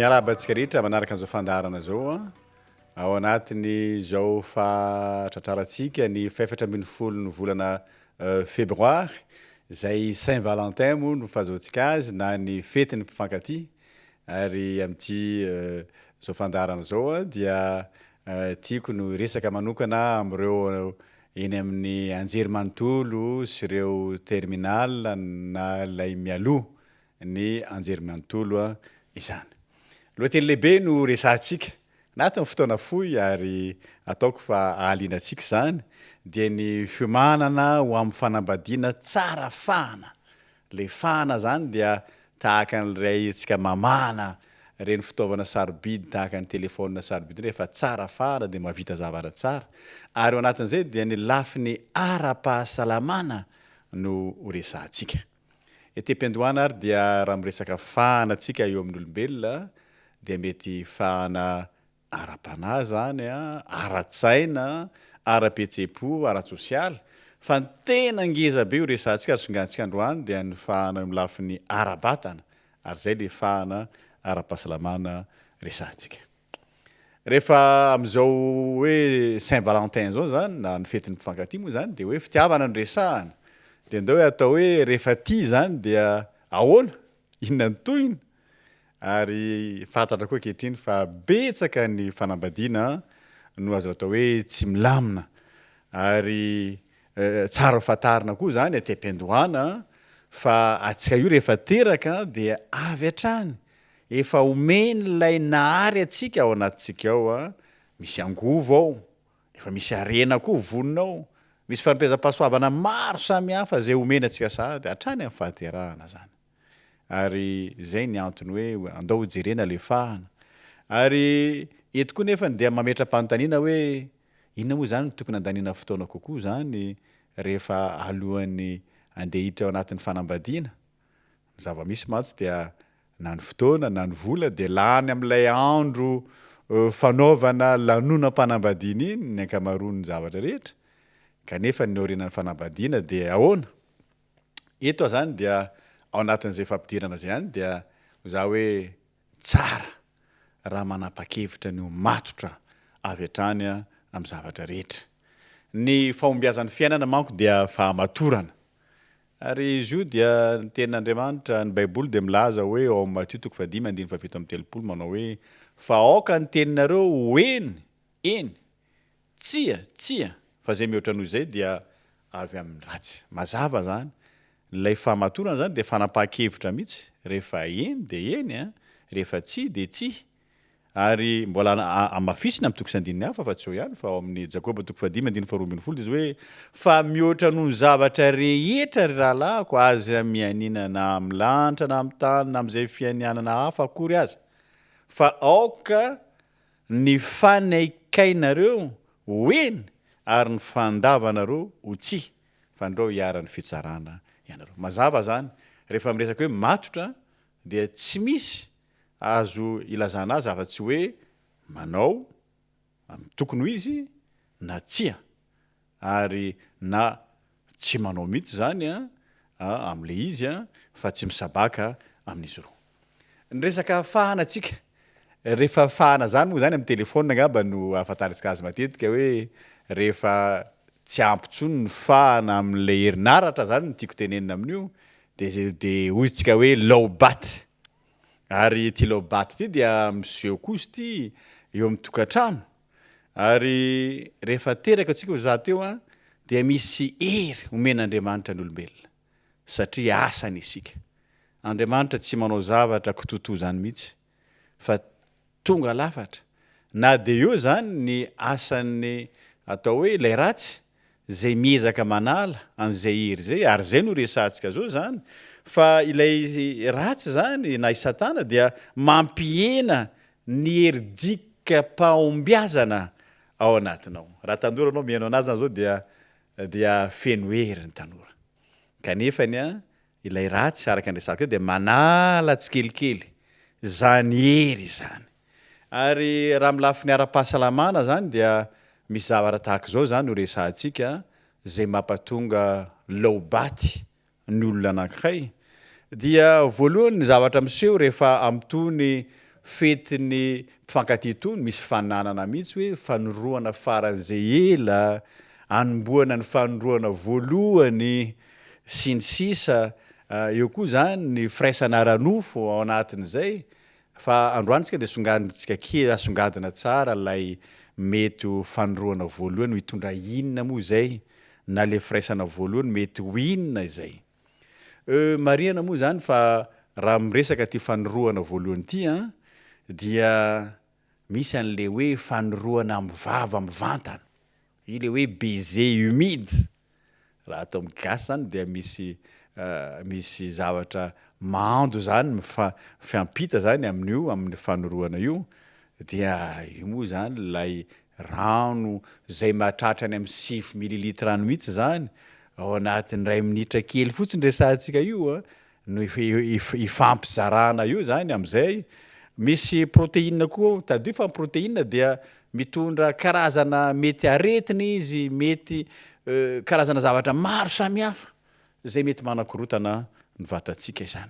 Miarahaba antsika rehetra manaraka an'izao fandaharana izao ao anatin'izao fahatratrarantsika ny fahefatra ambin'ny folo ny volana febroary izay Saint Valentin moa no fahazoantsika azy na ny fetin'ny mpifankatia ary amin'ity izao fandaharana izao dia tiako no hiresaka manokana amin'ireo eny amin'ny anjerimanontolo sy ireo terminal na ilay mialoha ny anjerimanontolo izany. Lohateny lehibe no resahantsika anatin'ny fotoana fohy ary ataoko fa hahaliana antsika izany dia ny fiomanana ho amin'ny fanambadiana tsara fahana. Ilay fahana izany dia tahaka an'ilay antsika mamahana ireny fitaovana sarobidy tahaka ny telefaonina sarobidy ireny, rehefa tsara fahana dia mahavita zavatra tsara. Ary ao anatin'izay dia ny lafiny ara-pahasalamana no horesahantsika. Ety am-piandohana ary dia raha miresaka fahana tsika eo amin'ny olombelona dia mety fahana ara-panahy izany, ara-tsaina, ara-pihetseham-po, ara-tsosialy, fa ny tena ngeza be ho resahantsika ary songantsika androany dia ny fahana eo amin'ny lafiny ara-batana ary izay ilay fahana ara-pahasalamana resahantsika. Rehefa amin'izao hoe Saint Valentin izao izany na ny fetin'ny mpifankatia moa izany dia hoe fitiavana no resahana. Dia andao hoe atao hoe rehefa tia izany dia ahoana? Inona ny tohiny? Ary fantatra koa ankehitriny fa betsaka ny fanambadiana no azo atao hoe tsy milamina. Ary tsara ho fantarina koa izany aty am-piandohana fa antsika io rehefa teraka dia avy hatrany Efa omen'ilay Nahary antsika ao anatintsika ao, misy angovo ao, efa misy harena koa vonona ao, misy fanomezam-pahasoavana maro samihafa izay omena antsika sahady hatrany amin'ny fahaterahana izany. Ary izay ny antony hoe andao hojerena ilay fahana. Ary eto koa nefany dia mametra-panontaniana hoe inona moa izany no tokony handaniana fotoana kokoa izany rehefa alohan'ny handeha hiditra ao anatin'ny fanambadiana? Ny zava-misy mantsy dia na ny fotoana na ny vola dia lany amin'ilay andro fanaovana lanonam-panambadiana iny ny ankamaroan'ny zavatra rehetra, kanefa ny aorianan'ny fanambadiana dia ahoana? Eto aho izany dia ao anatin'izay fampidirana izay ihany dia ho za hoe tsara raha manapa-kevitra ny ho matotra avy hatrany amin'ny zavatra rehetra. Ny fahombiazan'ny fiainana manko dia fahamatorana. Ary izy io dia ny Tenin'Andriamanitra, ny Baiboly dia milaza hoe ao amin'ny Matio toko fahadimy andininy fahafito amby telopolo manao hoe, Fa aoka ny teninareo ho eny, eny, tsia, tsia, fa izay mihoatra noho izay dia avy amin'ny ratsy. Mazava izany. Ilay fahamatorana izany dia fanapahan-kevitra mihitsy, rehefa eny dia eny, rehefa tsia dia tsia. Ary mbola hamafisina amin'ny toko sy andininy hafa fa tsy eo ihany fa ao amin'ny Jakoba toko fahadimy andininy faharoa ambin'ny folo dia izy hoe, Fa mihoatra noho ny zavatra rehetra ry rahalahiko, aza mianiana na amin'ny lanitra na amin'ny tany na amin'izay fianianana hafa akory aza, fa aoka ny faneikainareo ho eny ary ny fandavanareo ho tsia, fandrao hiharan'ny fitsarana ianareo. Mazava izany, rehefa miresaka hoe matotra dia tsy misy Azo ilazana azy afa-tsy hoe manao amin'ny tokony ho izy na tsia, ary na tsy manao mihitsy izany amin'ilay izy fa tsy misabaka amin'izy roa. Ny resaka fahana tsika, rehefa fahana izany moa izany amin'ny telefaonina angamba no ahafantarantsika azy matetika hoe rehefa tsy ampy intsony ny fahana amin'ilay herinaratra izany no tiako tenenina amin'io dia dia hoy isika hoe low bat. Ary ity laobaty ity dia miseho koa izy ity eo amin'ny tokantrano. Ary rehefa teraka antsika hoy za teo an, dia misy hery omen'Andriamanitra ny olombelona. Satria asany isika. Andriamanitra tsy manao zavatra kitoatoa izany mihitsy. Fa tonga lafatra. Na dia eo izany ny asan'ny atao hoe ilay ratsy izay miezaka manala an'izay hery izay, ary izay no resahantsika zao izany, fa ilay ratsy izany na i satana dia mampihena ny herijikam-pahombiazana ao anatinao. Raha tanora ianao mihaino an'azy zany zao dia dia feno hery ny tanora. Kanefany an, Ilay ratsy, araka ny resahako teo, dia manala tsikelikely izany hery izany. Ary raha amin'ny lafiny ara-pahasalamana izany dia misy zavatra tahaka izao izany no resahantsika izay mampatonga laobaty ny olona anankiray. Dia voalohany ny zavatra miseho rehefa amin'itony fetin'ny mpifankatia itony misy fananana mihitsy hoe fanorohana faran'izay ela, anombohana ny fanorohana voalohany sy ny sisa Eo koa izany ny firaisana ara-nofo ao anatin'izay fa androany tsika dia songadintsika kely, asongadina tsara ilay mety ho fanorohana voalohany ho hitondra inona moa izay na ilay firaisana voalohany mety ho inona izay. Euh marihana moa izany fa raha miresaka ity fanorohana voalohany ity an dia misy an'ilay hoe fanorohana amin'ny vava mivantana, io ilay hoe baiser humide, raha atao amin'ny gasy izany dia misy misy zavatra mando izany mifa- mifampita izany amin'io amin'ny fanorohana io dia io moa izany ilay rano izay mahatratra any amin'ny sivy millilitre any mihitsy izany ao anatin'ny iray minitra kely fotsiny resahantsika io a, no ifampizarana io izany amin'izay. Misy protéine koa ao, tadidio fa ny protéine dia mitondra karazana mety aretina izy, mety karazana zavatra maro samihafa izay mety manakorotana ny vatantsika izany.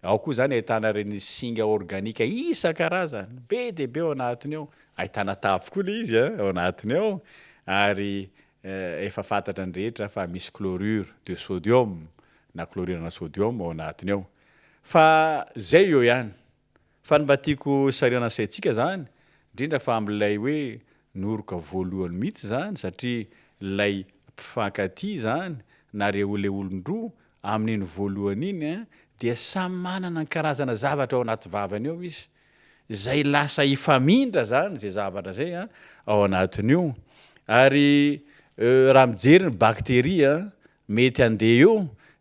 Ao koa izany ahitana ireny singa organika isan-karazany, be dia be ao anatiny ao, ahitana tavy koa ilay izy an, ao anatiny ao, ary efa fantatra ny rehetra fa misy chlorure de sodium na chlorure-na sodium ao anatiny ao. Fa izay eo ihany. Fa ny mba tiako sarihana ny saintsika izany, indrindra fa amin'ilay hoe noroka voalohany mihitsy izany, satria ilay mpifankatia izany na ireo ilay olon-droa amin'iny voalohany iny dia samy manana ny karazana zavatra ao anaty vavany ao izy, izay lasa hifamindra izany izay zavatra izay ao anatin'io. Ary raha mijery ny bakteria mety handeha eo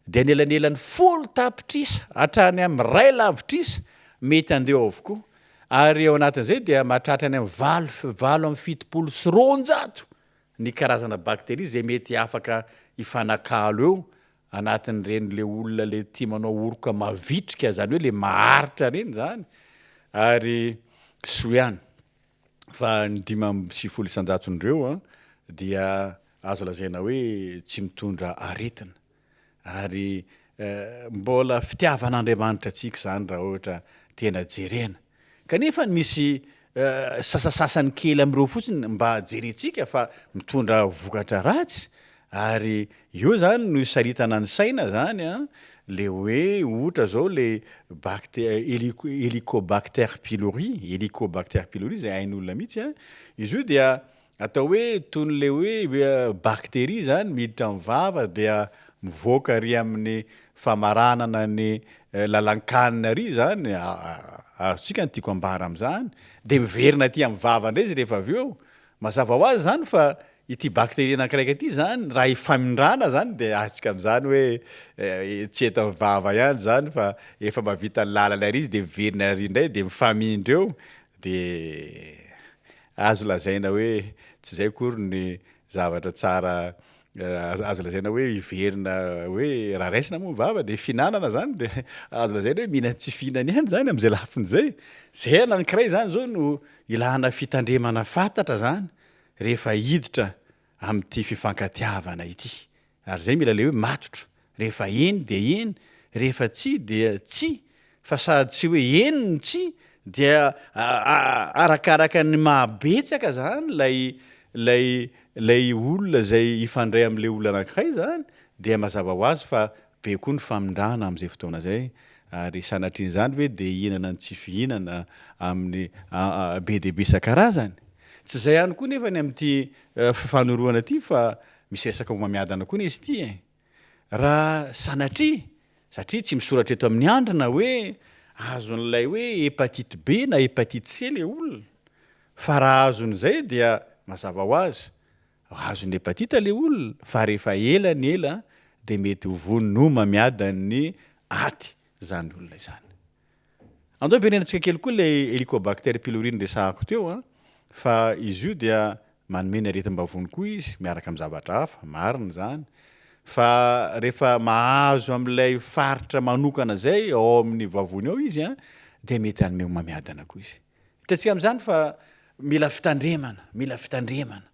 dia anelanelan'ny 10 tapitrisa hatrany amin'ny iray lavitrisa mety handeha ao avokoa. Ary ao anatin'izay dia mahatratra any amin'ny 288 ny karazana bakteria izay mety afaka hifanakalo eo anatin'ireny le olona le tia manao oroka mavitrika, izany hoe le maharitra ireny izany, ary soa ihany fa ny 95 isan-jaton'ireo dia azo lazaina hoe tsy mitondra aretina, ary mbola fitiavan'Andriamanitra antsika izany raha ohatra tena jerena. Kanefa misy sasasasany kely amin'ireo fotsiny mba jerentsika fa mitondra vokatra ratsy ary eo zany no isaritana ny saina zany an, le hoe ohatra zao le bacte- helicobacter pylori, helicobacter pylori zay hain'olona mihitsy an, izy io dia Atao hoe toy ny le hoe bactérie zany miditra amin'ny vava dia mivoaka ary amin'ny famaranana ny lalan-kanina ary zany, azontsika ny tiako ambara amin'izany, dia miverina aty amin'ny vava indray izy rehefa avy eo. Mazava ho azy zany fa ity bactérie anankiray ity zany raha ifamindrana zany dia azontsika amin'izany hoe tsy eto amin'ny vava ihany zany fa efa mahavita ny lalana ary izy dia miverina ary indray dia mifamindra eo dia Azo lazaina hoe tsy izay akory ny zavatra tsara azo lazaina hoe hiverina hoe raha raisina moa ny vava dia fihinanana izany dia azo lazaina hoe mihinan-tsy fihinana ihany izany amin'izay lafiny izay. Izay anankiray izany izao no ilana fitandremana fantatra izany rehefa hiditra amin'ity fifankatiavana ity. Ary izay mila ilay hoe matotra. Rehefa eny dia eny, rehefa tsia dia tsia, fa sady tsy hoe eny no tsia dia arakaraka ny maha betsaka izany ilay ilay ilay olona izay hifandray amin'ilay olona anankiray izany dia mazava ho azy fa be koa ny famindrana amin'izay fotoana izay ary sanatrian'izany ve dia hihinana ny tsy fihinana amin'ny be dia be isan-karazany. Tsy izay ihany koa nefa ny amin'ity fifanorohana ity fa Misy resaka homamiadana koa anie izy ity e! Raha sanatria, satria tsy misoratra eto amin'ny andrina hoe azon'ilay hoe hepatite B na hepatite C ilay olona, fa raha azon'izay dia mazava ho azy, azon'ny hepatite ilay olona, fa rehefa ela ny ela dia mety ho voan'ny homamiadan'ny aty izany olona izany. Andao hiverenantsika kely koa ilay Helicobacter pylori noresahako teo an, fa izy io dia manome ny aretim-bavony koa izy miaraka amin'ny zavatra hafa, marina izany, fa rehefa mahazo amin'ilay faritra manokana izay ao amin'ny vavony ao izy an, dia mety hanome homamiadana koa izy. Hitantsika amin'izany fa mila fitandremana, mila fitandremana.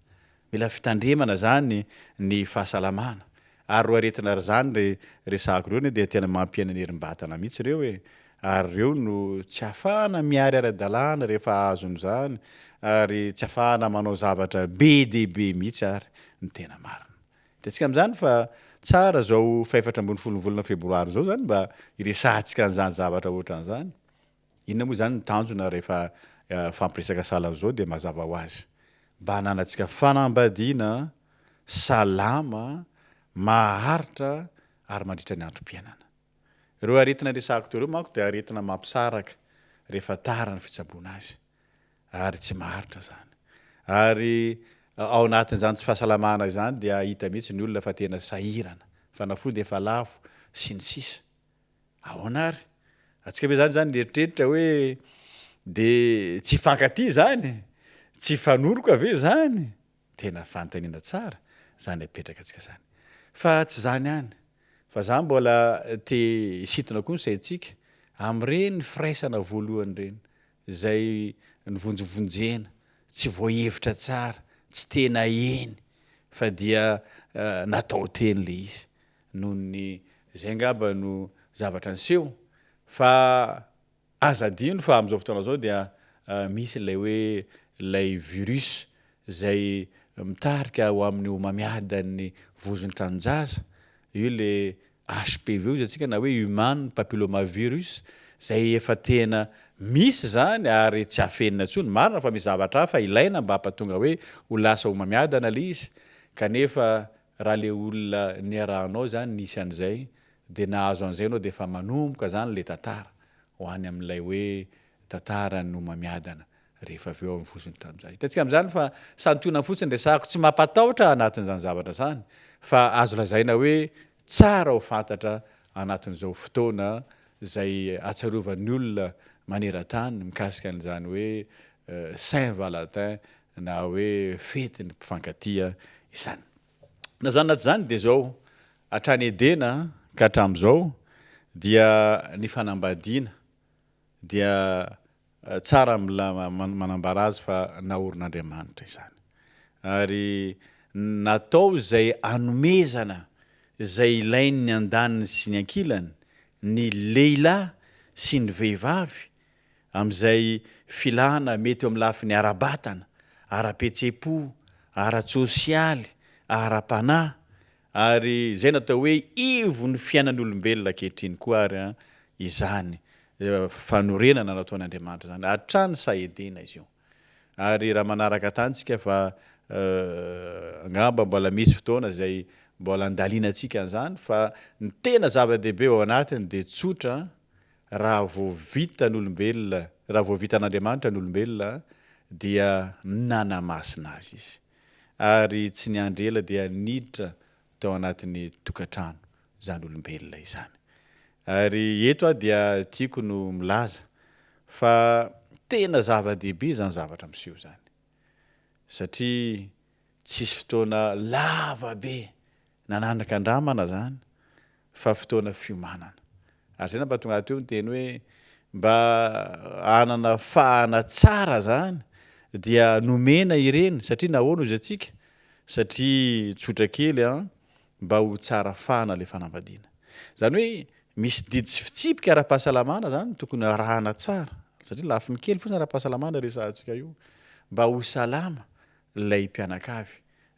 Mila fitandremana zany ny fahasalamana. Ary reo aretina ry zany re resahako reo anie dia tena mampihena ny herim-batana mihitsy reo e. Ary ireo no tsy ahafahana mihary ara-dalàna rehefa azon'izany ary tsy ahafahana manao zavatra be dia be mihitsy ary ny tena marina. Hitantsika amin'izany fa tsara izao fahefatra ambin'ny folon'ny volana febroary izao izany mba hiresahantsika an'izany zavatra ohatran'izany. Inona moa izany ny tanjona rehefa hifampiresaka sahala amin'izao dia mazava ho azy mba hananantsika fanambadiana salama, maharitra ary mandritra ny androm-piainana. Ireo aretina resahako teo ireo manko dia aretina mampisaraka rehefa tara ny fitsaboana azy ary tsy maharitra izany. Ary ao anatin'izany tsy fahasalamana izany dia hita mihitsy ny olona fa tena sahirana, fanafody efa lafo sy ny sisa. Ahoana ary? Antsika ve izany izany mieritreritra hoe dia tsy hifankatia izany? Tsy hifanoroka ve izany? Tena fanontaniana tsara zany apetraka antsika zany. Fa tsy zany ihany, fa za mbola te hisintona koa ny saintsika amin'ireny firaisana voalohany ireny, izay nivonjivonjena, tsy voahevitra tsara, tsy tena eny fa dia natao teny le izy. Noho ny izay angamba no zavatra niseho fa Aza adino fa amin'izao fotoana izao dia misy ilay hoe ilay virus izay mitarika ho amin'ny homamiadan'ny vozon'ny tranon-jaza, io ilay HPV hozy antsika na hoe human papilloma virus izay efa tena misy izany ary tsy afenina intsony, marina fa misy zavatra hafa ilaina mba hampatonga hoe ho lasa homamiadana ilay izy kanefa raha ilay olona niarahanao izany nisy an'izay dia nahazo an'izay ianao dia efa manomboka izany ilay tantara ho any amin'ilay hoe tantaran'ny homamiadana rehefa avy eo amin'ny vozon'ny tranon-jaza. Hitantsika amin'izany fa santionany fotsiny resahako, tsy mampatahotra anatin'izany zavatra izany fa azo lazaina hoe tsara ho fantatra anatin'izao fotoana izay ahatsiarovan'ny olona maneran-tany mikasika an'izany hoe Saint Valentin na hoe fetin'ny mpifankatia izany. Na izany na tsy izany dia izao, hatrany Edena ka hatramin'izao dia ny fanambadiana dia tsara manambara azy fa naorin'Andriamanitra izany. Ary natao izay hanomezana izay ilain'ny andaniny sy ny ankilany, ny lehilahy sy ny vehivavy, amin'izay filàna mety eo amin'ny lafiny ara-batana, ara-pihetseham-po, ara-tsosialy, ara-panahy, ary izay no atao hoe ivon'ny fiainan'ny olombelona ankehitriny koa ary izany fanorenana nataon'Andriamanitra izany, hatrany saha Edena izy io. Ary raha manaraka tany tsika fa angamba mbola misy fotoana izay mbola andalinantsika an'izany fa ny tena zava-dehibe ao anatiny dia tsotra, Raha vao vita ny olombelona, raha vao vitan'Andriamanitra ny olombelona dia nanamasina azy Izy. Ary tsy niandry ela dia niditra tao anatin'ny tokantrano izany olombelona izany. Ary eto aho dia tiako no milaza fa tena zava-dehibe izany zavatra miseho izany. Satria tsisy fotoana lava be nanandrankandramana izany fa fotoana fiomanana. Ary izay nampahatonga ahy teo niteny hoe mba hanana fahana tsara izany dia nomena ireny satria nahoana hozy antsika? Satria tsotra kely an, mba ho tsara fahana ilay fanambadiana. Izany hoe misy didy sy fitsipika ara-pahasalamana izany tokony arahana tsara satria lafiny kely fotsiny ara-pahasalamana resahantsika io mba ho salama ilay mpianakavy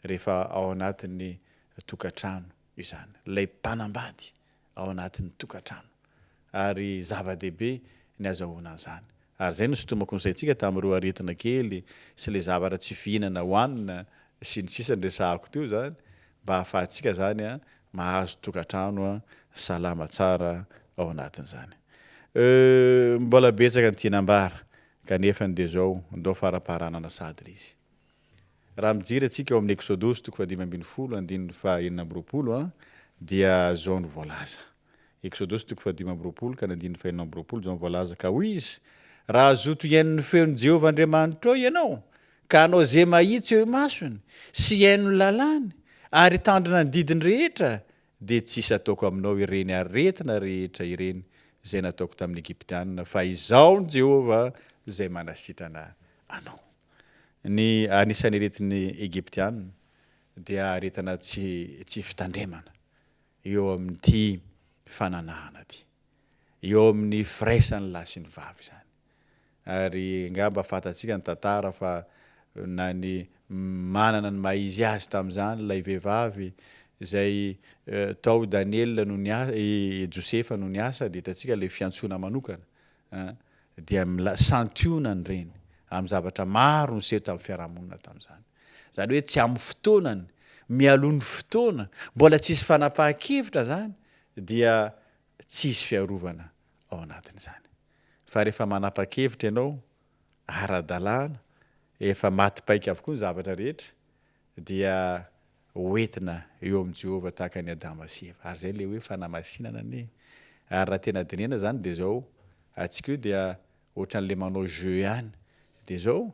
rehefa ao anatin'ny tokantrano izany, ilay mpanambady ao anatin'ny tokantrano. Ary zava-dehibe ny azahoana an'izany. Ary izay no sintomako ny saintsika tamin'ireo aretina kely sy ilay zavatra tsy fihinana hohanina sy ny sisa niresahako teo izany, mba ahafahantsika izany mahazo tokantrano salama tsara ao anatin'izany. Euh, mbola betsaka ny tiana ambara, kanefa ny dia izao, ndao faramparanana sady ilay izy. Raha mijery antsika ao amin'ny Eksodosy toko fahadimy ambinifolo andininy faha 26 dia zao no voalaza. Eksodosy toko fahadimy amby roapolo ka ny andininy faha 26 zao no voalaza ka hoy izy, Raha hazoto hihaino ny feon'i Jehovah Andriamanitrao ianao, ka hanao izay mahitsy eo imasony, sy hihaino ny lalàny, ary hitandrina ny didiny rehetra, dia tsy hisy hataoko aminao ireny aretina rehetra ireny izay nataoko tamin'ny Egyptiana, fa Izaho no Jehovah izay manasitrana anao. Ny anisan'ny aretin'ny Egyptiana dia aretina tsy tsy fitandremana eo amin'ity fananahana ity. eo amin'ny firaisan'ny lahy sy ny vavy izany. Ary angamba fantatsika ny tantara fa na ny manana ny maha izy azy tamin'izany ilay vehivavy izay tao Daniela no niasa, i Josefa no niasa dia hitantsika ilay fiantsoana manokana dia santionany ireny amin'ny zavatra maro niseho tamin'ny fiarahamonina tamin'izany. Izany hoe tsy amin'ny fotoanany, mialoha ny fotoana, mbola tsisy fanapahan-kevitra izany dia tsisy fiarovana ao anatin'izany. Fa rehefa manapa-kevitra ianao, ara-dalàna, efa maty paika avokoa ny zavatra rehetra, dia hoentina eo amin'i Jehovah tahaka an'i Adama sy Eva. Ary izay ilay hoe fanamasinana anie. Ary raha tena dinihana izany dia izao, antsika io dia ohatran'ilay manao jeu ihany. Dia izao,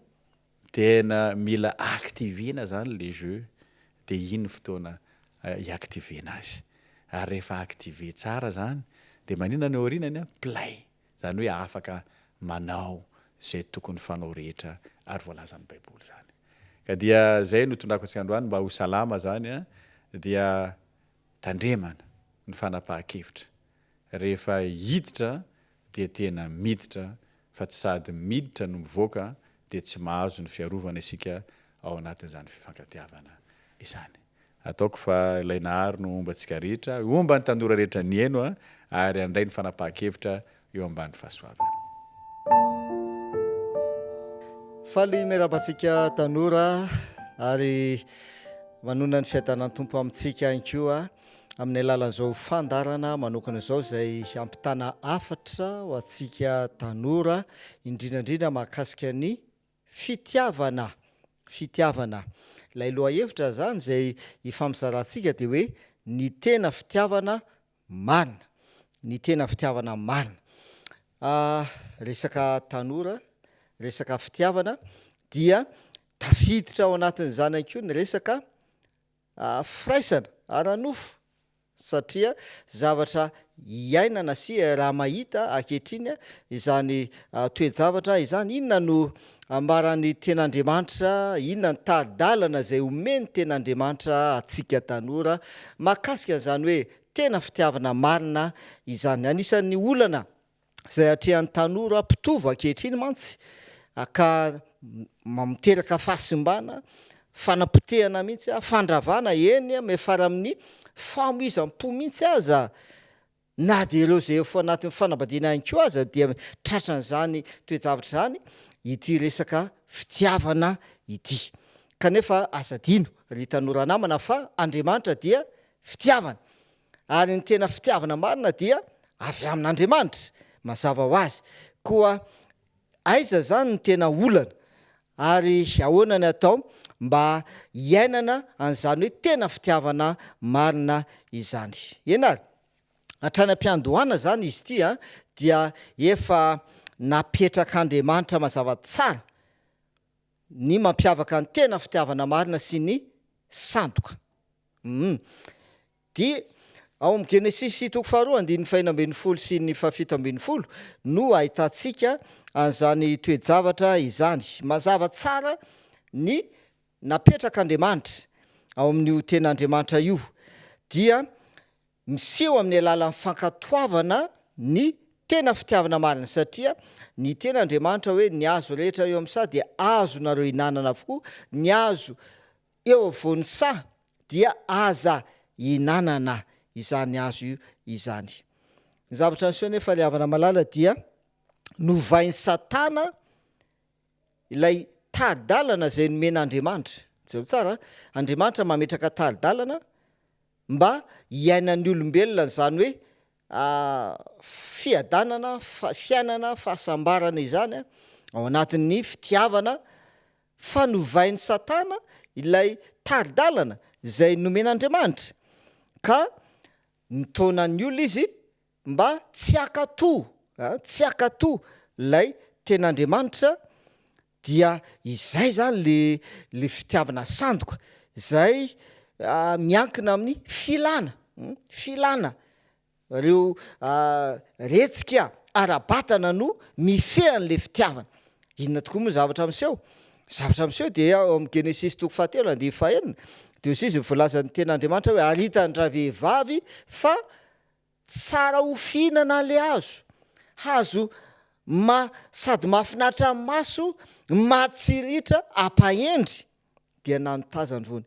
tena mila activer-na izany ilay jeu, dia iny ny fotoana hi-activer-na azy. Ary rehefa activer tsara izany, dia maninona ny aorianany an? Play. Izany hoe afaka manao izay tokony fanao rehetra ary voalazan'ny Baiboly izany. Ka dia izay no itondrako antsika androany mba ho salama izany an, dia tandremana ny fanapahan-kevitra. Rehefa hiditra dia tena miditra fa tsy sady miditra no mivoaka dia tsy mahazo ny fiarovana isika ao anatin'izany fifankatiavana izany. Ataoko fa ilay Nahary no homba antsika rehetra, homba ny tanora rehetra nihaino ary handray ny fanapahan-kevitra eo ambany fahasoavany. Faly miarahaba antsika tanora ary manonona ny fiadanan'ny Tompo amintsika ihany koa amin'ny alalan'izao fandaharana manokana izao izay hampitana hafatra ho antsika tanora indrindra indrindra mahakasika ny Fitiavana, fitiavana. Ilay lohahevitra izany izay ifampizarantsika dia hoe ny tena fitiavana marina. Ny tena fitiavana marina. Resaka tanora, resaka fitiavana dia tafiditra ao anatin'izany ihany koa ny resaka Firaisana ara-nofo satria zavatra iainana sy raha mahita ankehitriny izany toe-javatra izany. Inona no ambaran'ny Tenin'Andriamanitra, inona ny tari-dalana izay omen'ny Tenin'Andriamanitra antsika tanora mahakasika an'izany hoe tena fitiavana marina izany. Anisan'ny olana izay atrehan'ny tanora mpitovo ankehitriny mantsy ka miteraka fahasimbana, fanapotehana mihitsy, fandravana, eny miafara amin'ny famoizam-po mihitsy aza, na dia ireo izay efa anatin'ny fanambadiana ihany koa aza dia tratran'izany toe-javatra izany ity resaka fitiavana ity. Kanefa aza adino ry tanora namana fa Andriamanitra dia fitiavana. Ary ny tena fitiavana marina dia avy amin'Andriamanitra, mazava ho azy. Koa aiza izany no tena olana? Ary ahoana ny atao mba hiainana an'izany hoe tena fitiavana marina izany? Eny ary, hatrany am-piandohana izany izy ity dia efa napetrak'Andriamanitra mazava tsara ny mampiavaka ny tena fitiavana marina sy ny sandoka. Humm. Dia ao amin'ny Genesisy toko faharoa andininy faheno ambinifolo sy ny fahafito ambinifolo no ahitantsika an'izany toe-javatra izany. Mazava tsara ny napetrak'Andriamanitra ao amin'io Tenin'Andriamanitra io. Dia miseho amin'ny alalan'ny fankatoavana ny tena fitiavana marina, satria ny tena Andriamanitra hoe ny hazo rehetra eo amin'ny saha dia azonareo hinanana avokoa, ny hazo eo afovoan'ny saha dia aza hinanana izany hazo izany. Ny zavatra niseho anefa ry havana malala dia novain'i Satana ilay tari-dalana izay nomen'Andriamanitra. Jereo tsara, Andriamanitra mametraka tari-dalana mba hiainan'ny olombelona an'izany hoe fiadanana, fiainana, fahasambarana izany ao anatin'ny fitiavana, fa novain'i Satana ilay tari-dalana izay nomen'Andriamanitra, ka nitaona ny olona izy mba tsy hankatò, tsy hankatò ilay tenin'Andriamanitra, dia izay zany le le fitiavana sandoka izay miankina amin'ny filana, filana ireo retsika ara-batana no mifehy an'le fitiavana. Inona tokoa moa ny zavatra miseho? Ny zavatra miseho dia ao amin'ny Genesisy toko fahatelo andininy fahenina dia hoy izy voalazan'ny tenin'Andriamanitra hoe ary hitan-dravehivavy fa Tsara ho fihinana le hazo. Hazo ma sady mahafinaritra ny maso, mahatsiriritra, ampahendry dia nanotazany voany.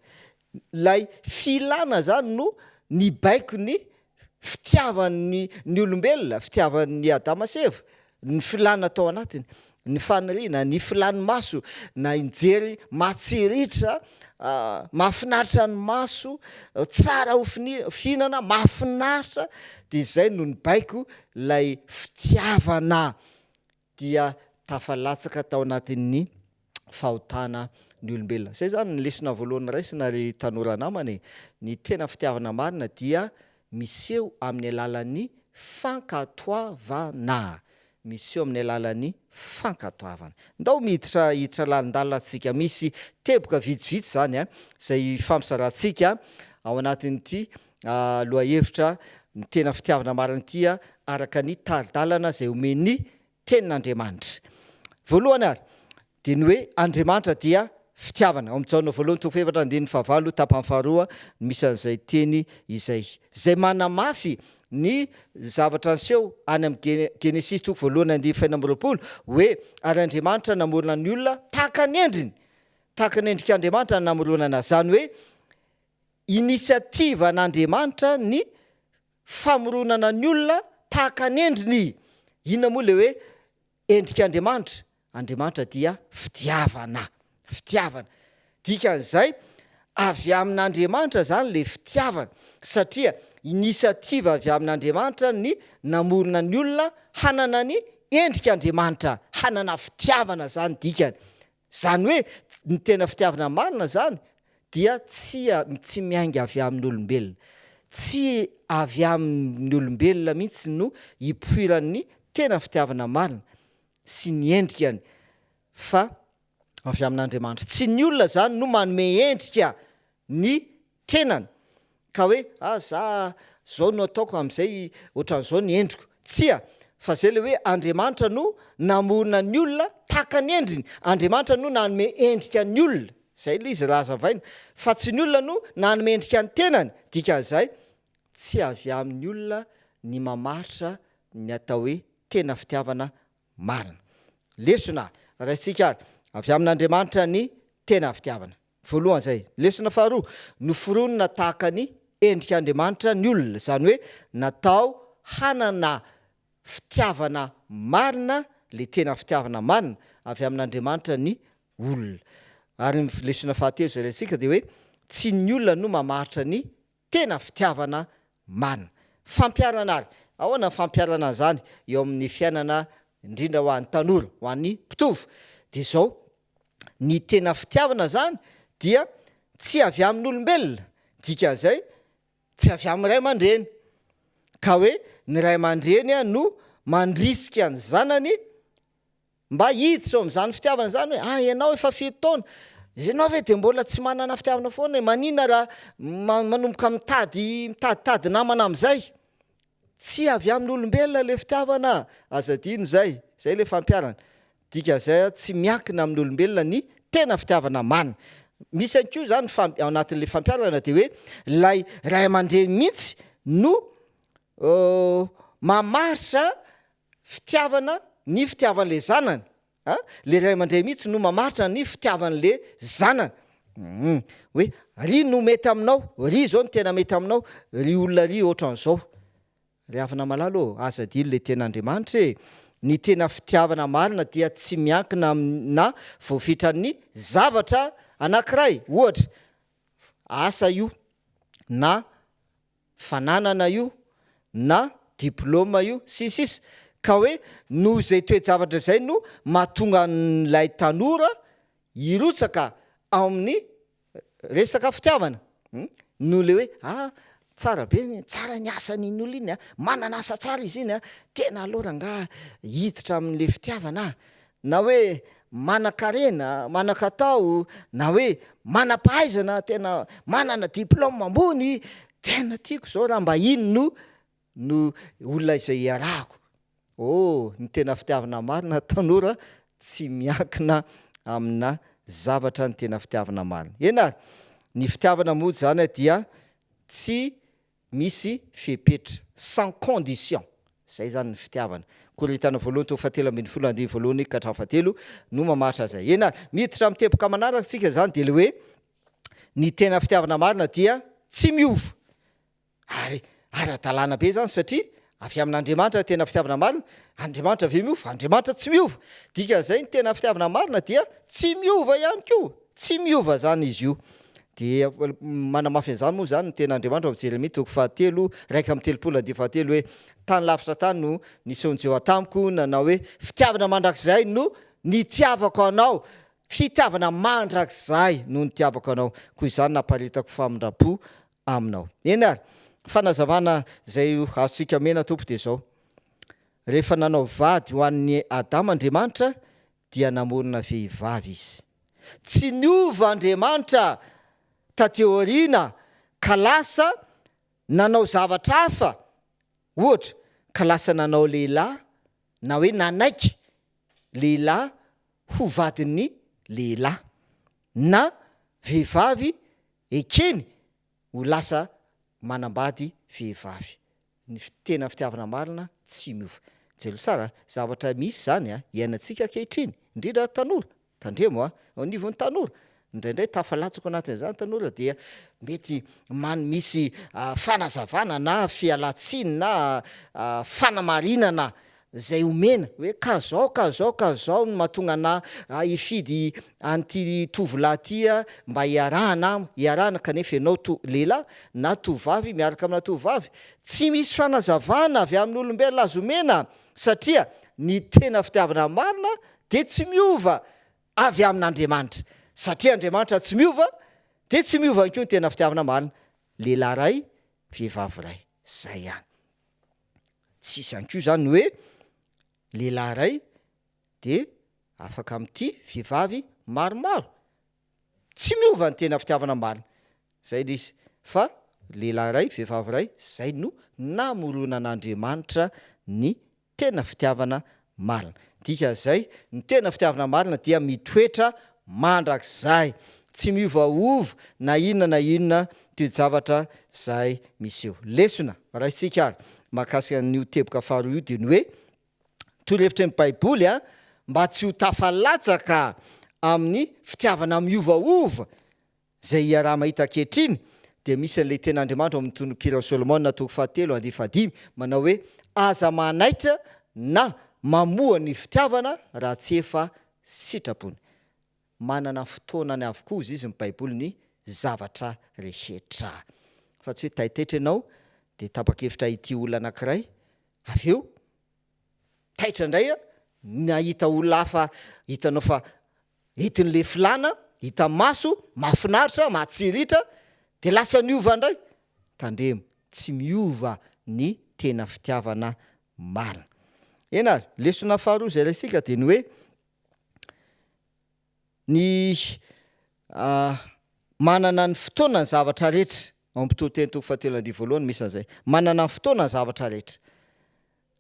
Ilay filana zany no nibaiko ny fitiavan'ny ny olombelona, fitiavan'i Adama sy Eva, ny filana tao anatiny, ny faniriana, ny filan'ny maso, na hijery mahatsiriritra, mahafinaritra ny maso, tsara ho fihinana, mahafinaritra, dia izay no nibaiko ilay fitiavana dia tafalatsaka tao anatin'ny fahotana ny olombelona. Izay izany ny lesona voalohany raisina ry tanora namana e! Ny tena fitiavana marina dia miseho amin'ny alalan'ny fankatoavana. Miseho amin'ny alalan'ny fankatoavana. Ndao miditra hiditra lalindalina tsika. Misy teboka vitsivitsy izany izay hifampizarantsika ao anatin'ity lohahevitra ny tena fitiavana marina ity araka ny tari-dalana izay omen'ny Tenin'Andriamanitra. Voalohany ary, dia ny hoe Andriamanitra dia fitiavana. Ao amin'ny Jaona voalohany toko fahefatra andininy fahavalo tapany faharoa no misy an'izay teny izay. Izay manamafy ny zavatra niseho any amin'ny Genesisy toko voalohany andininy fahenina amby 20 hoe ary Andriamanitra namorona ny olona tahaka ny endriny. Tahaka ny endrik'Andriamanitra no namoronana azy. Izany hoe initiative an'Andriamanitra ny famoronana ny olona tahaka ny endriny. Inona moa ilay hoe endrik'Andriamanitra? Andriamanitra dia fitiavana. Fitiavana. Dikan'izay, avy amin'Andriamanitra izany ilay fitiavana, satria initiative avy amin'Andriamanitra ny namorona ny olona hanana ny endrik'Andriamanitra, hanana fitiavana izany dikany. Izany hoe ny tena fitiavana marina izany dia tsy tsy miainga avy amin'ny olombelona. Tsy avy amin'ny olombelona mihitsy no ipoiran'ny tena fitiavana marina sy ny endrikany fa avy amin'Andriamanitra. Tsy ny olona izany no manome endrika ny tenany ka hoe ah za zao no ataoko amizay otran'izao ny endriko, tsia fa zay le hoe Andriamanitra no namorona ny olona tahaka ny endriny, Andriamanitra no nanome endrika ny olona, zay le izy raha azavaina, fa tsy ny olona no nanome endrika ny tenany, dikan'izay tsy avy amin'ny olona ny mamaritra ny atao hoe tena fitiavana marina. Lesona raisintsika ary avy amin'Andriamanitra ny tena fitiavana. Voalohany izay. Lesona faharoa, noforonina tahaka ny endrik'Andriamanitra ny olona, izany hoe natao hanana fitiavana marina, ilay tena fitiavana marina avy amin'Andriamanitra ny olona. Ary ny lesona fahatelo izay raisintsika dia hoe tsy ny olona no mamaritra ny tena fitiavana marina. Fampiharana ary, ahoana ny fampiharana an'izany eo amin'ny fiainana indrindra ho an'ny tanora, ho an'ny mpitovo? Dia izao, Ny tena fitiavana zany dia tsy avy amin'olombelona, dikan'izay tsy avy amin'ny ray aman-dreny. Ka hoe ny ray aman-dreny no mandrisika ny zanany mba hiditra ao amin'izany fitiavana izany hoe ah ianao efa firy taona, ianao ve dia mbola tsy manana fitiavana foana e, maninona raha manomboka mitady mitaditady namana amin'izay? Tsy avy amin'ny olombelona ilay fitiavana, aza adino izay, izay ilay fampiharana. Dikan'izay tsy miankina amin'ny olombelona ny tena fitiavana marina. Misy ihany koa izany ao anatin'ilay fampiharana dia hoe ilay ray aman-dreny mihitsy no mamaritra fitiavana ny fitiavan'ilay zanany. A! Le ray aman-dreny mihitsy no mamaritra ny fitiavan'le zanany. Hum. Hoe ry no mety aminao, ry zao no tena mety aminao, ry olona ry ohatran'izao. Ry havana malala ô, aza adino le tena Andriamanitra e! Ny tena fitiavana marina dia tsy miankina amina voafetran'ny zavatra anankiray, ohatra, asa io, na fananana io na diplôme io sy ny sisa Ka hoe noho izay toe-javatra izay no mahatonga an'ilay tanora hirotsaka ao amin'ny resaka fitiavana. Noho ilay hoe ah tsara be, tsara ny asan'iny olona iny a, manana asa tsara izy iny a, tena aleo rangaha hiditra amin'ilay fitiavana aho. Na hoe manan-karena, manan-katao, na hoe manam-pahaizana, tena manana diplôme ambony, tena tiako izao raha mba iny no no olona izay iarahako. Oh, ny tena fitiavana marina tanora tsy miankina amina zavatra ny tena fitiavana marina. Eny ary, ny fitiavana moa izany dia tsy misy fepetra, sans condition. Zay zany ny fitiavana. Korintana voalohany toko fahatelo ambin'ny folo andininy voalohany ka hatramin'ny fahatelo no mamaritra an'izay. Eny ary, miditra amin'ny teboka manaraka isika izany dia ilay hoe ny tena fitiavana marina dia tsy miova. Ary ara-dalàna be izany satria avy amin'Andriamanitra ny tena fitiavana marina, Andriamanitra ve miova? Andriamanitra tsy miova. Dikan'izay ny tena fitiavana marina dia tsy miova ihany koa, tsy miova izany izy io. Dia manamafy an'izany moa izany ny tenin'Andriamanitra ao amin'ny Jeremia toko fahatelo, 31 andininy fahatelo hoe, Tany lavitra tany no nisehoan'i Jehovah tamiko, nanao hoe, Fitiavana mandrakizay no nitiavako anao, fitiavana mandrakizay no nitiavako anao, koa izany namparitako famindram-po aminao. Eny ary, fanazavana izay azontsika omena Tompo dia izao, Rehefa nanao vady ho an'i Adama Andriamanitra dia namorona vehivavy Izy. Tsy niova Andriamanitra taty aoriana ka lasa nanao zavatra hafa, ohatra, ka lasa nanao lehilahy na hoe nanaiky lehilahy ho vadin'ny lehilahy na vehivavy ekeny ho lasa manambady vehivavy. Ny tena fitiavana marina tsy miova. Jereo tsara a, zavatra misy zany a, iainantsika ankehitriny, indrindra tanora, tandremo a, eo anivon'ny tanora, indraindray tafalatsaka ao anatin'izany tanora dia mety man- misy fanazavana na fialan-tsiny na fanamarinana izay omena hoe ka zao ka zao ka zao no mahatonga anah hifidy an'ity tovolahy ity mba hiarahana am hiarahana kanefa ianao to lehilahy na tovovavy miaraka amina tovovavy tsy misy fanazavana avy amin'olombelona azo omena satria ny tena fitiavana marina dia tsy miova avy amin'Andriamanitra satria Andriamanitra tsy miova dia tsy miova ihany koa ny tena fitiavana marina lehilahy ray vehivavy ray zay ihany. Tsisy ihany koa zany ny hoe lehilahy iray de afaka mitia vehivavy maromaro, tsy miova ny tena fitiavana marina, zay le izy fa lehilahy iray vehivavy iray zay no namoronan'Andriamanitra ny tena fitiavana marina. Dikan'izay, ny tena fitiavana marina dia mitoetra mandrakizay, tsy miovaova na inona na inona toe-javatra izay miseho. Lesona raisintsika ary mahakasika an'io teboka faharoa io dia ny hoe, torohevitry ny Baiboly mba tsy ho tafalatsaka amin'ny fitiavana miovaova izay iaraha-mahita ankehitriny, dia misy an'ilay tenin'Andriamanitra ao amin'ny Tononkiran'i Solomona toko fahatelo andiany fahadimy manao hoe, Aza manaitra na mamoha ny fitiavana raha tsy efa sitrapony. Manana ny fotoanany avokoa hozy izy ny Baiboly ny zavatra rehetra. Fa tsy hoe taitaitra ianao dia tapa-kevitra hitia olona anankiray, avy eo taitra indray nahita olona hafa hitanao fa entin'le filàna hita maso, mahafinaritra, mahatsiriritra, de lasa niova indray, tandremo, tsy miova ny tena fitiavana marina. Eny ary, lesona faharoa izay raisika dia ny hoe ny manana ny fotoana ny zavatra rehetra, ao amin'ny mpitoriteny toko fahatelo andiany voalohany misy an'izay, manana ny fotoana ny zavatra rehetra.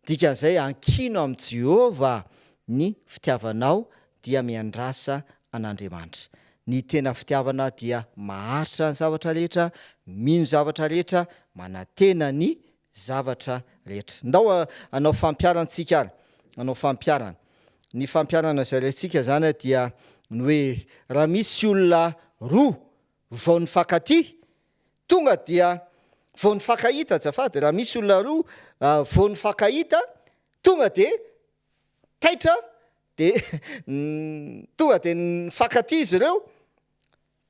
Dikan'izay, ankino amin'i Jehovah ny fitiavanao dia miandrasa an'Andriamanitra. Ny tena fitiavana dia maharitra ny zavatra rehetra, mino zavatra rehetra, manantena ny zavatra rehetra. Ndao hanao fampiharana tsika ary, hanao fampiharana. Ny fampiharana izay raintsika izany dia ny hoe raha misy olona roa vao nifankatia, tonga dia vao nifankahita azafady, raha misy olona roa vao nifankahita tonga dia taitra dia tonga dia nifankatia izy ireo,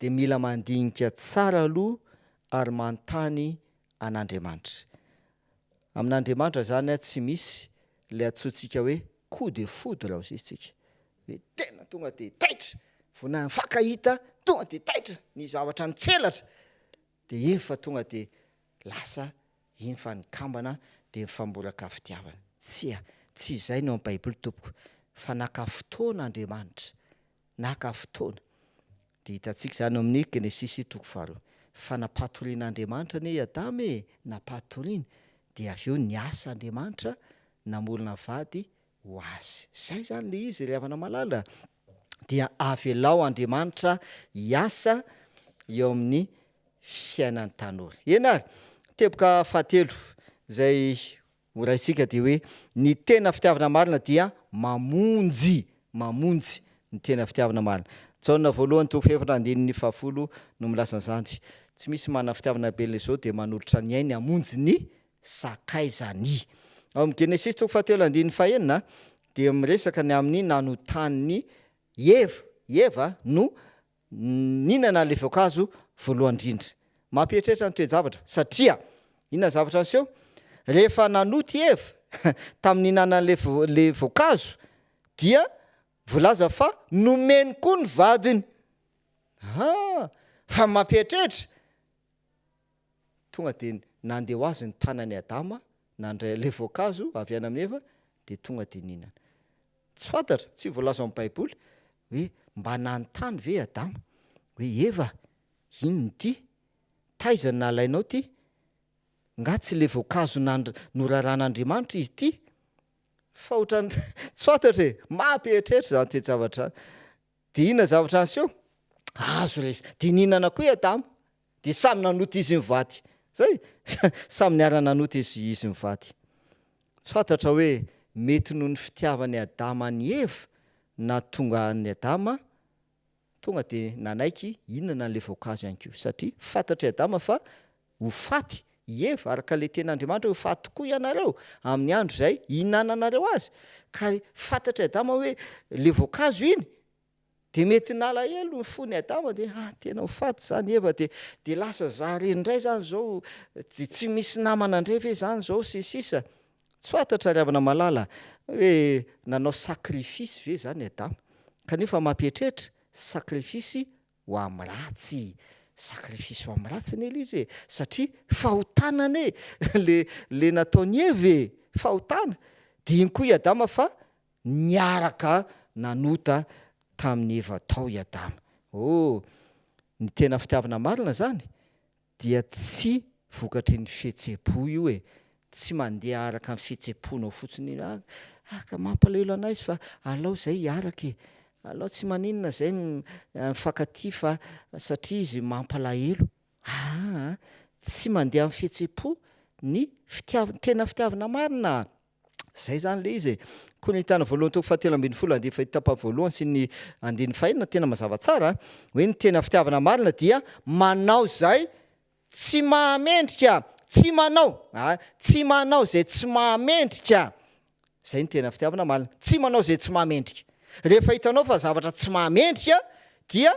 dia mila mandinika tsara aloha ary manontany an'Andriamanitra. Amin'Andriamanitra izany tsy misy ilay antsointsika hoe coup de foudre hozy isika, hoe tena tonga dia taitra, vao nifankahita tonga dia taitra, ny zavatra nitselatra dia iny fa tonga dia lasa iny fa nikambana dia mifamboraka fitiavana. Tsia, tsy izay no ao amin'ny Baiboly tompoko, fa naka fotoana Andriamanitra, naka fotoana. Dia hitantsika izany ao amin'ny Genesisy toko faharoa. Fa nampatorian'Andriamanitra anie i Adama e, nampatoriany, dia avy eo niasa Andriamanitra namorona vady ho azy. Zay zany le izy ry havana malala dia avelao Andriamanitra hiasa eo amin'ny fiainan'ny tanora. Eny ary, teboka fahatelo izay Horaisintsika dia hoe ny tena fitiavana marina dia mamonjy, mamonjy ny tena fitiavana marina. Jaona voalohany toko fahefatra andininy fahafolo no milaza an'izany. Tsy misy manana fitiavana be izao dia manolotra ny ainy hamonjy ny sakaizany. Ao amin'ny Genesisy toko fahatelo andininy fahenina dia miresaka ny amin'ny nanotan'i Eva, i Eva no nihinana ilay voankazo voalohany indrindra. Mampieritreritra ny toe-javatra, satria inona ny zavatra niseho? Rehefa nanota i Eva tamin'ny nihinanana ilay ilay voankazo, dia voalaza fa nomeny koa ny vadiny. Ah! Fa mampieritreritra! Tonga dia nandeha ho azy ny tanan'i Adama nandray ilay voankazo avy any amin'i Eva, dia tonga dia nihinana. Tsy fantatra, tsy voalaza ao amin'ny Baiboly hoe mba nanontany ve i Adama hoe Eva, inona ity? Taiza no nalainao ity? Nga tsy ilay voankazo noraran'Andriamanitra izy ity? Fa ohatran'ny tsy fantatra e! Mampieritreritra izany toe-javatra izany. Dia inona zavatra niseho? Azo ilay izy. Dia nihinana koa i Adama. Dia samy nanota izy mivady. Zay. Samy niara-nanota izy izy mivady. Tsy fantatra hoe mety noho ny fitiavan'i Adama an'i Eva nahatonga an'i Adama tonga dia nanaiky hihinana an'ilay voankazo ihany koa. Satria fantatr'i Adama fa Ho faty i Eva, araka ilay tenin'Andriamanitra hoe ho faty tokoa ianareo amin'ny andro izay hihinananareo azy. Ka fantatr'i Adama hoe ilay voankazo iny, dia mety nalahelo ny fon'i Adama dia ah tena ho faty izany Eva dia dia lasa za irery indray izany izao, dia tsy misy namana indray ve izany izao sy ny sisa. Tsy fantatra ry havana malala hoe nanao sacrifice ve izany Adama, kanefa mampieritreritra sacrifice ho amin'ny ratsy, sacrifice ho amin'ny ratsy anie le izy e, satria fahotana anie le le nataon'i Eva e, fahotana, dia iny koa i Adama fa niaraka nanota tamin'i Eva tao i Adama, oh, ny tena fitiavana marina zany dia tsy vokatry ny fihetseham-po io e, tsy mandeha araka ny fihetseham-ponao fotsiny io, ah ah ka mampalahelo anah izy fa alao zay hiaraka e, alao tsy maninona zay mifankatia fa satria izy mampalahelo, aa tsy mandeha amin'ny fihetseham-po ny fitiavana, tena fitiavana marina. Zay zany le izy e. Korintiana voalohany toko fahatelo ambin'ny folo andininy fahitapa voalohany sy ny andininy fahenina tena mazava tsara hoe ny tena fitiavana marina dia manao izay tsy mahamendrika, tsy manao a, tsy manao izay tsy mahamendrika. Zay ny tena fitiavana marina, tsy manao izay tsy mahamendrika. Rehefa hitanao fa zavatra tsy mahamendrika dia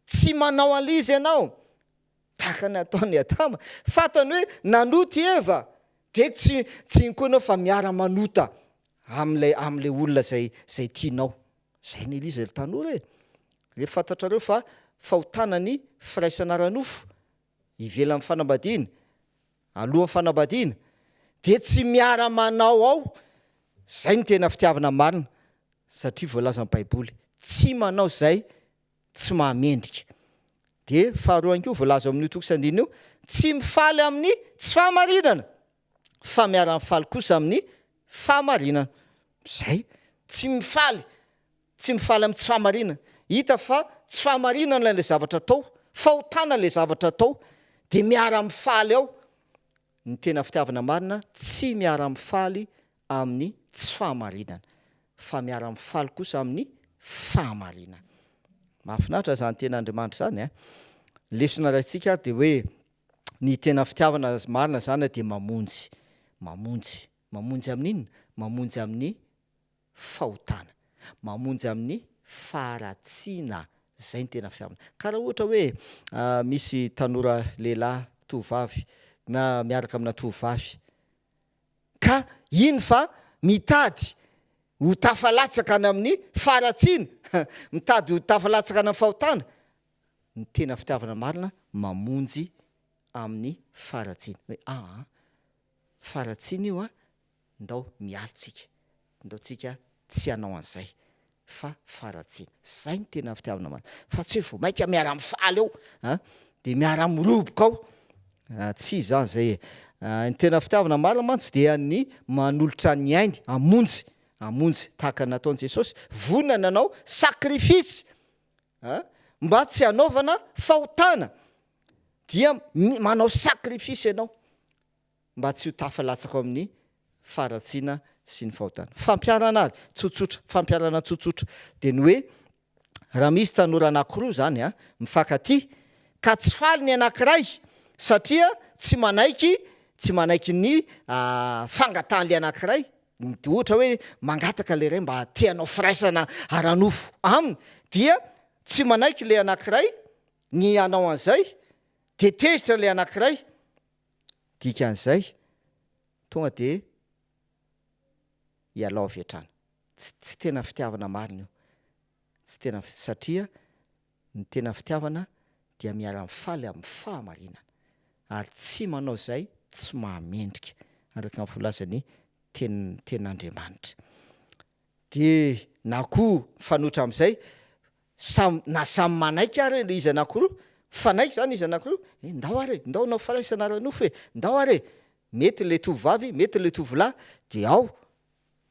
tsy manao an'ilay izy ianao. Tahaka ny ataon'i Adama. Fantany hoe nanota i Eva, dia tsy tsy iny koa ianao fa miara-manota amin'ilay amin'ilay olona izay izay tianao. Izay ny Elisa ry tanora e! Rehefa fantatrareo fa fahotana ny firaisana ara-nofo ivelan'ny fanambadiana, alohan'ny fanambadiana, dia tsy miara-manao ao. Izay no tena fitiavana marina, satria voalazan'ny Baiboly, tsy manao izay tsy mahamendrika. Dia faharoa ihany koa voalaza ao amin'io toko sy andininy io, tsy mifaly amin'ny tsy fahamarinana, fa miara-mifaly kosa amin'ny fahamarinana. Izay, tsy mifaly, tsy mifaly amin'ny tsy fahamarinana. Hita fa tsy fahamarinana ilay zavatra atao, fahotana ilay zavatra atao, dia miara-mifaly ao. Ny tena fitiavana marina tsy miara-mifaly amin'ny tsy fahamarinana, fa miara-mifaly kosa amin'ny fahamarinana. Mahafinaritra izany tenin'Andriamanitra izany a! Ny lesona raintsika ary dia hoe ny tena fitiavana marina izany dia mamonjy, mamonjy, mamonjy amin'ny inona? Mamonjy amin'ny fahotana, mamonjy amin'ny faharatsiana, zay ny tena fitiavana. Ka raha ohatra hoe misy tanora lehilahy, tovovavy, na miaraka amina tovovavy, ka iny fa mitady ho tafalatsaka any amin'ny faharatsiana, mitady ho tafalatsaka any amin'ny fahotana, ny tena fitiavana marina mamonjy amin'ny faharatsiana, hoe aa, faharatsiana io an, Ndao mialy tsika, ndao tsika tsy hanao an'izay fa faharatsiana. Zay no tena fitiavana marina. Fa tsy hoe vao maika miara-mifaly eo an, dia miara-miroboka ao. Tsy izany zay e. Ny tena fitiavana marina mantsy dia ny manolotra ny ainy hamonjy, hamonjy tahaka ny nataon'i Jesosy, vonona ny hanao sacrifice an, mba tsy hanaovana fahotana, dia manao sacrifice ianao. mba tsy ho tafalatsaka ao amin'ny faharatsiana sy ny fahotana. Fampiharana ary, tsotsotra, fampiharana tsotsotra, dia ny hoe raha misy tanora anankiroa izany an, mifankatia, ka tsy faly ny anankiray satria tsy manaiky, tsy manaiky ny fangatahan'ilay anankiray, ohatra hoe mangataka ilay iray mba te hanao firaisana ara-nofo aminy, dia tsy manaiky ilay anankiray ny hanao an'izay, dia tezitra ilay anankiray, dikan'izay tonga dia ialao avy hatrany. Tsy tsy tena fitiavana marina io. Tsy tena satria ny tena fitiavana dia miara-mifaly amin'ny fahamarinana. Ary tsy manao izay tsy mahamendrika, araka ny voalazan'ny tenin tenin'Andriamanitra. Dia na koa mifanohitra amin'izay, samy na samy manaiky ary ilay izy anankiroa, mifanaiky izany izy anankiroa, eh ndao ary e, ndao hanao firaisana ara-nofo e, ndao ary e, mety ilay tovovavy, mety ilay tovolahy, dia ao,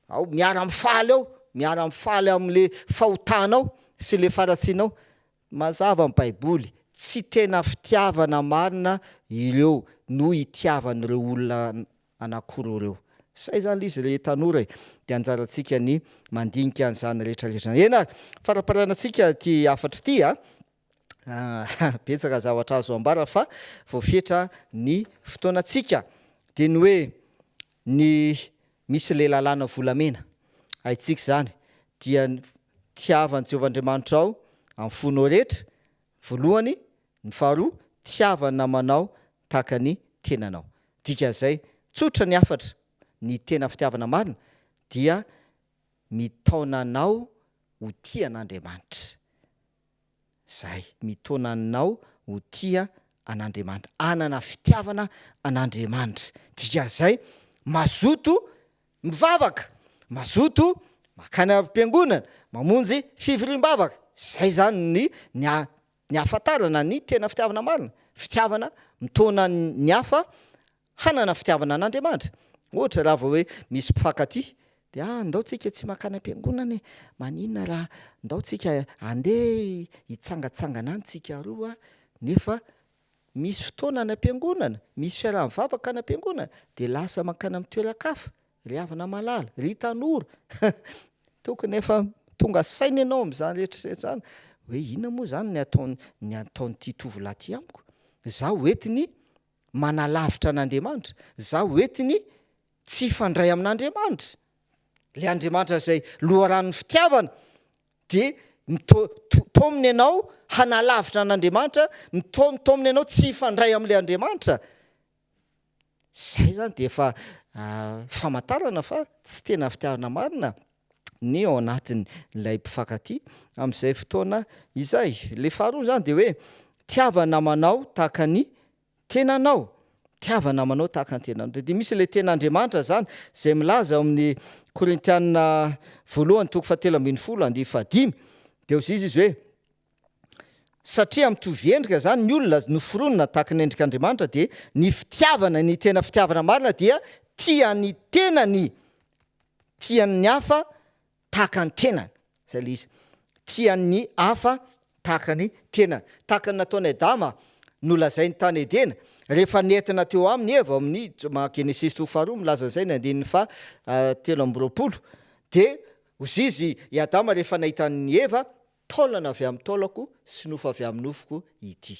ao miara-mifaly ao, miara-mifaly amin'ilay fahotanao sy ilay faharatsianao. Mazava ny baiboly, tsy tena fitiavana marina ireo no itiavan'ireo olona anankiroa ireo. Zay zany le izy ry tanora e! De anjarantsika ny mandinika an'izany rehetra rehetra zany. Eny ary, faramparanantsika ity hafatra ity a! Betsaka zavatra azo ambara fa voafetra ny fotoanantsika. De ny hoe ny misy le lalàna volamena, haintsika izany, dia ny tiava an'i Jehovah Andriamanitrao amin'ny fonao rehetra, voalohany, ny faharoa, tiava ny namanao tahaka ny tenanao. Dikan'izay, tsotra ny hafatra, ny tena fitiavana marina dia mitaona anao ho tia an'Andriamanitra. Izay, mitaona anao ho tia an'Andriamanitra, hanana fitiavana an'Andriamanitra. Dikan'izay, mazoto mivavaka, mazoto mankany am-piangonana, mamonjy fivoriam-bavaka. Izay izany ny ny Ny ahafantarana ny tena fitiavana marina, fitiavana mitaona ny hafa hanana fitiavana an'Andriamanitra. Ohatra, raha vao hoe misy mpifankatia, dia ah, ndao tsika tsy mankany am-piangonana e, maninona raha ndao tsika handeha hitsangatsangana any tsika roa, nefa misy fotoana any am-piangonana, misy fiaraha-mivavaka any am-piangonana, dia lasa mankany amin'ny toeran-kafa. Ry havana malala, ry tanora, tokony efa tonga saina ianao amin'izany rehetra izany hoe inona moa izany ny ataony ny ataon'ity tovolahy ity amiko? Izaho entiny manalavitra an'Andriamanitra, izaho entiny tsy hifandray amin'Andriamanitra. Ilay Andriamanitra izay loharanon'ny fitiavana dia mito- to- taominy ianao hanalavitra an'Andriamanitra, mito- taominy ianao tsy hifandray amin'ilay Andriamanitra. Zay zany dia efa famantarana fa tsy tena fitiavana marina ny ao anatin'ilay mpifankatia amin'izay fotoana izay. Le faharoa zany dia hoe tiava namanao tahaka ny tenanao, tiava namanao tahaka ny tenanao. Dia misy le tenin'Andriamanitra zany zay milaza ao amin'ny Korintiana voalohany toko fahatelo ambinifolo andihy fahadimy dia hoy izy hoe Satria mitovy endrika izany ny olona noforonina tahaka ny endrik'Andriamanitra dia ny fitiavana, ny tena fitiavana marina dia tia ny tenany, tia ny hafa tahaka ny tenany. Izay ilay izy. Tia ny hafa tahaka ny tenany. Tahaka ny nataon'i Adama nolazainy tany Edena, rehefa nentina teo aminy Eva, ao amin'ny Genesisy toko faharoa milaza an'izay ny andininy faha 23, dia hozizy i Adama rehefa nahita an'i Eva, Taolana avy amin'ny taolako sy nofo avy amin'ny nofoko ity.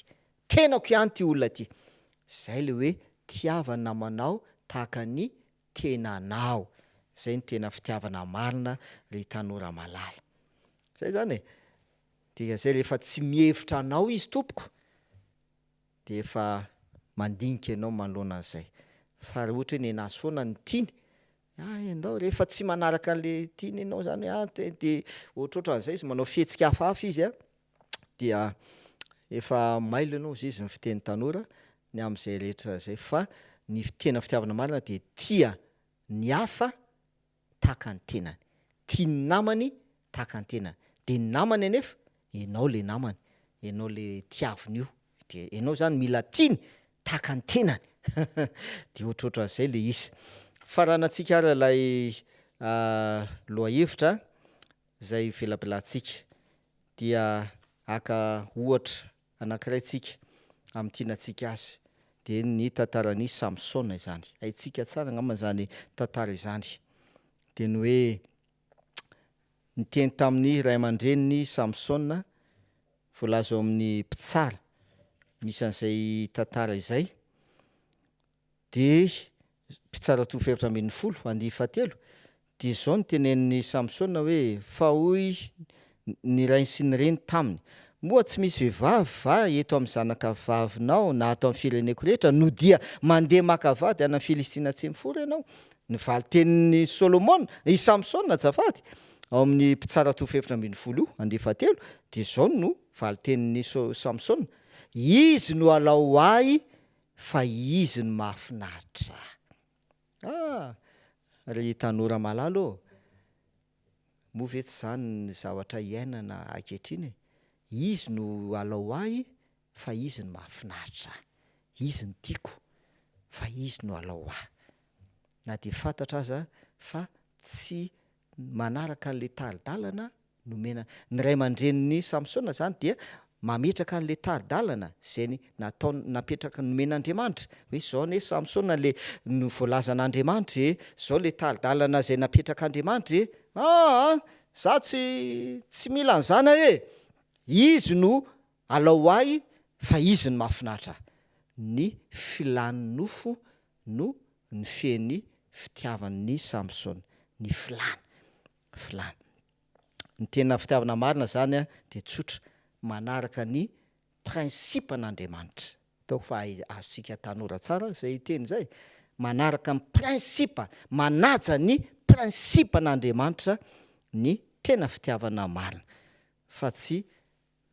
Tenako ihany ity olona ity. Izay ilay hoe tiava ny namanao tahaka ny tenanao. Izay no tena fitiavana marina ry tanora malala. Izay izany e. Dikan'izay rehefa tsy mihevitra anao izy tompoko dia efa mandinika ianao manoloana an'izay. Fa raha ohatra hoe nenazy foana ny tiany, ah endao, rehefa tsy manaraka an'le tiany ianao zany hoe ah te de ohatrohatran'izay izy manao fihetsika hafahafa izy an, dia efa mailo ianao hozy izy ny fiteny tanora ny amin'izay rehetra izay fa ny tena fitiavana marina dia tia ny hafa tahaka ny tenany, tia ny namany tahaka ny tenany, dia ny namany anefa, ianao le namany, ianao le tiaviny io, dia ianao zany mila tiany tahaka ny tenany, dia ohatrohatran'izay le izy. Faranantsika ary ilay lohahevitra izay velabelantsika, dia haka ohatra anankiray tsika amin'ny tianantsika azy. Dia ny tantaran'i Samsona izany. Haintsika tsara angamba izany tantara izany. Dia ny hoe niteny tamin'ny ray aman-dreniny i Samsona, voalaza ao amin'ny Mpitsara, misy an'izay tantara izay. Dia Mpitsara toko fahefatra 14, andiany fahatelo, dia izao no tenenin'i Samsona hoe, Fa hoy ny rainy sy ny reniny taminy, Moa tsy misy vehivavy va eto amin'ny zanaka vavinao na ato amin'ny fireneko rehetra no dia mandeha maka vady any amin'ny Filistina tsy mifora ianao? Ny valin-tenin'i Solomona, i Samsona azafady, ao amin'ny Mpitsara toko fahefatra 14 io, andiany fahatelo, dia izao no valin-tenin'i Samsona, Izy no alao ho ahy fa izy no mahafinaritra ahy. Ah! Ry tanora malala ô! Moa ve tsy izany ny zavatra iainana ankehitriny e? Izy no alao ahy fa izy no mahafinaritra ahy. Izy no tiako fa izy no alao ahy. Na dia fantatra aza fa tsy manaraka an'ilay tari-dalana nomena ny ray aman-drenin'i Samsona izany dia mametraka an'ilay tari-dalana izay nataony napetraka nomen'Andriamanitra hoe izao anie Samsona le no voalazan'Andriamanitra e, izao le tari-dalana izay napetrak'Andriamanitra e, aa za tsy tsy mila an'izany aho e, izy no alao ahy fa izy no mahafinaritra ahy, ny filan'ny nofo no nifehy ny fitiavan'i Samsona, ny filàny, filàny. Ny tena fitiavana marina zany dia tsotra, manaraka ny principe an'Andriamanitra. Ataoko fa azontsika tanora tsara izay teny izay, manaraka ny principe, manaja ny principe an'Andriamanitra ny tena fitiavana marina, fa tsy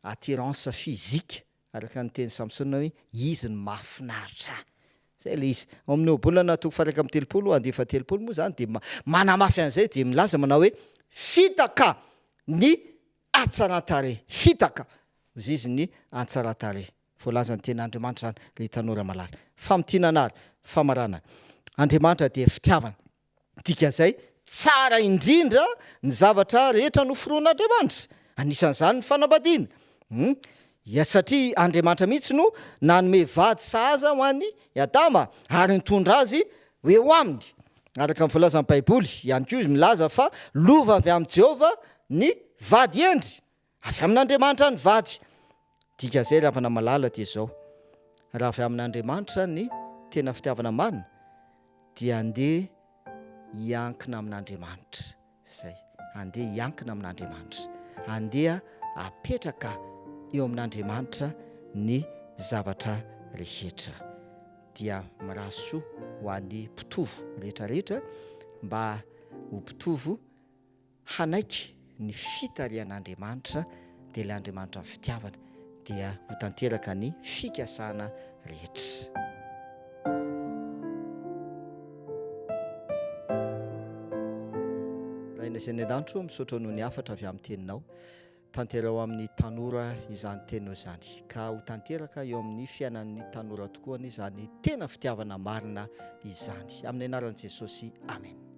attirance physique araka ny tenin'i Samsona hoe izy no mahafinaritra ahy. Izay ilay izy. Ao amin'ny Ohabolana toko faha-31 andiany faha-30 moa izany dia manamafy an'izay dia milaza manao hoe fitaka ny hatsaran-tarehy. Fitaka hozy izy ny hatsaran-tarehy. Voalazan'ny tenin'Andriamanitra izany ry tanora malala. Famintinana ary famaranana. Andriamanitra dia fitiavana. Dikan'izay, tsara indrindra ny zavatra rehetra noforonin'Andriamanitra, anisan'izany ny fanambadiana. Hum. Ia, satria Andriamanitra mihitsy no nanome vady sahaza ho an'i Adama ary nitondra azy ho eo aminy. Araka ny voalazan'ny Baiboly ihany koa, izy milaza fa lova avy amin'i Jehovah ny vady hendry. Avy amin'Andriamanitra ny vady. Dikan'izay ry havana malala dia izao, raha avy amin'Andriamanitra ny tena fitiavana marina dia andeha hiankina amin'Andriamanitra. Izay, andeha hiankina amin'Andriamanitra. Andeha apetraka eo amin'Andriamanitra ny zavatra rehetra. Dia mirary soa ho an'ny mpitovo rehetra rehetra mba ho mpitovo hanaiky ny fitarihan'Andriamanitra dia ilay Andriamanitra fitiavana dia ho tanteraka ny fikasana rehetra. Rainay izay any an-danitra ô, misaotra noho ny hafatra avy amin'ny teninao. Tanterao amin'ny tanora izany teninao izany, ka ho tanteraka eo amin'ny fiainan'ny tanora tokoa anie izany tena fitiavana marina izany. Amin'ny anaran'i Jesosy, amen.